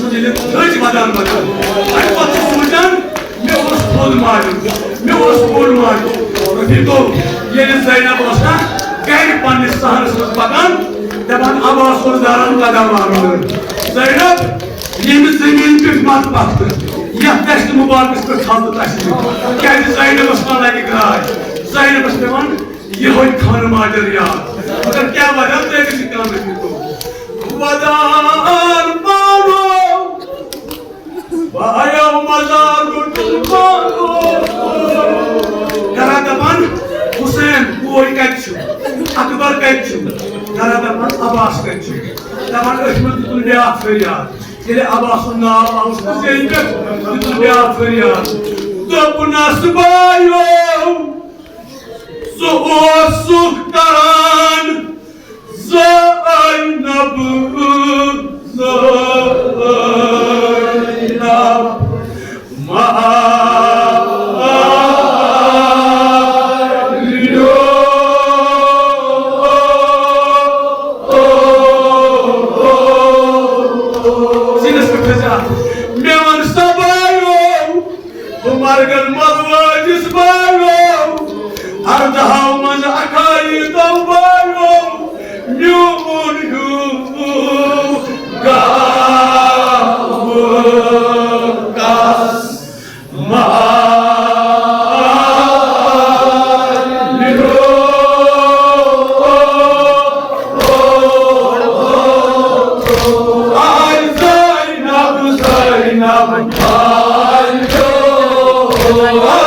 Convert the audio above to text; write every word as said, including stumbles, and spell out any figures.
ییٚلہِ دٔج ودان ودان، اَمہِ پتہٕ چھُ سونٛچان، مےٚ اوس تھوٚد ماجُن، مےٚ اوس بوٚڑ ماجُن۔ رفیقو، ییٚلہِ زینب ٲس نا گرِ پننِس صحنس منٛز پکان، دپان، عباس اوس داران قدم وارُن۔ زینب، ییٚمہِ زٔمیٖن پٮ۪ٹھ مت پتھ تہٕ یتھ دشت مبارکس پٮ۪ٹھ تھل تہٕ تشریف۔ کیازِ زینبس ما لگہِ گراے؟ زینبس پٮ۪وان یِہوٚے خانہٕ ماجر یاد۔ مگر کیٛاہ ودان تُہۍ أکِس چھِ کانٛہہ نہٕ فِکر۔ ودان پانو، بایو مزار گُٹُل پانو۔ گرا دپان، حسین بوے کتہِ چھُ؟ اکبر کتہِ چھُ؟ گرا دپان، عباس کتہِ چھُ؟ دپان، أتھۍ منٛز دیُتُن بیٛاکھ فریاد۔ ییٚلہِ عباسُن ناو آو زینہِ پٮ۪ٹھ، دیُتُن بیٛاکھ فریاد۔ دوٚپنس، بایو، ژٕ اوسُکھ کران زینب، زینب مارنو۔ سیٖنس پٮ۪ٹھ کھٔژ اَتھ۔ مےٚ وَن سا بایو، بہٕ مرگن مروٲجِس بایو، اردہو منٛز اکھائی دو بایو، میون ہیوٗ گاو کس مارِ ہیوٗ۔ آے زینب، زینب، آے ہیوٗ۔